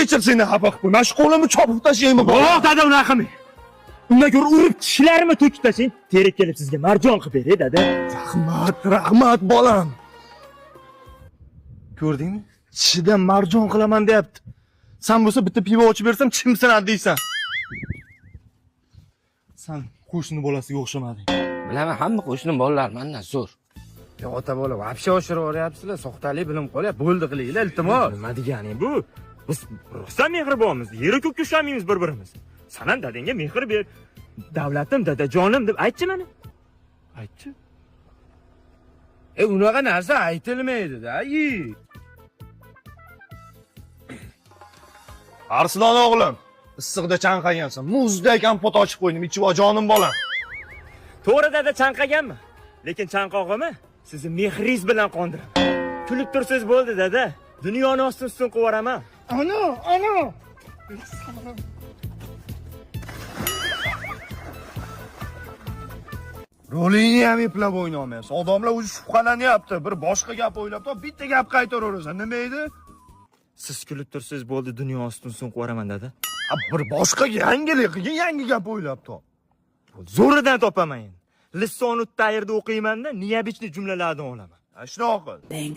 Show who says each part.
Speaker 1: Kechir, seni xafa qilib qo'y. Mana shu qo'limni chopib tashlaymi?
Speaker 2: Yo'q dada, unaqa qilmang. Undan ko'ra urib tishlarimni to'kib tashlang. Terib kelib sizga marjon qilib beray dada.
Speaker 1: Rahmat, rahmat bolam. Ko'rdingmi? Tishidan marjon qilaman deyapti. San bo'lsa bitta pivo ochib bersam tishim sinadi deysan. San qo'shni bolasiga o'xshamading.
Speaker 3: Bilaman, hamma qo'shni bolalar mandan zo'r.
Speaker 4: Ya ota bola вообще oshirib yuboryapsizlar, soxtalik bilim qolyapti. Bo'ldi qilinglar, iltimos.
Speaker 2: Nima degani bu? Biz rosa mehribonmiz. Yeru ko'kka ushlamaymiz bir-birimizni. San ham dadangga mehr ber. Davlatim, dadajonim deb aytchi mana. Aytchi.
Speaker 4: E unaqa narsa aytilmaydi-da.
Speaker 1: Arslon o'g'lim, issiqda chanqagansan. Muzdek kompot ochib qo'ydim, ichib ol jonim bolam.
Speaker 2: To'g'ri dada, chanqaganmi? Lekin chanqog'imni sizni mehringiz bilan qondiraman. Kulib tursangiz bo'ldi dada. Dunyoni ostin ustun qilib yuboraman.
Speaker 1: Ana, ana. Rolingni ham eplab o'ynolmayapsan. Odamlar o'zi shubhalanyapti. Bir boshqa gap o'ylab top, bitta gap qaytaraverasan. Nima edi?
Speaker 2: Siz kulib tursangiz bo'ldi, dunyo ostin ustun qilib yuboraman dada.
Speaker 1: Ha, bir boshqa yangilik qilgin, yangi gap o'ylab top.
Speaker 2: Zo'ridan topaman endi. Lisonut tayrda o'qiyman-da, необычный jumlalardan olaman.
Speaker 1: Ha, shunaqa qil.
Speaker 5: Bang.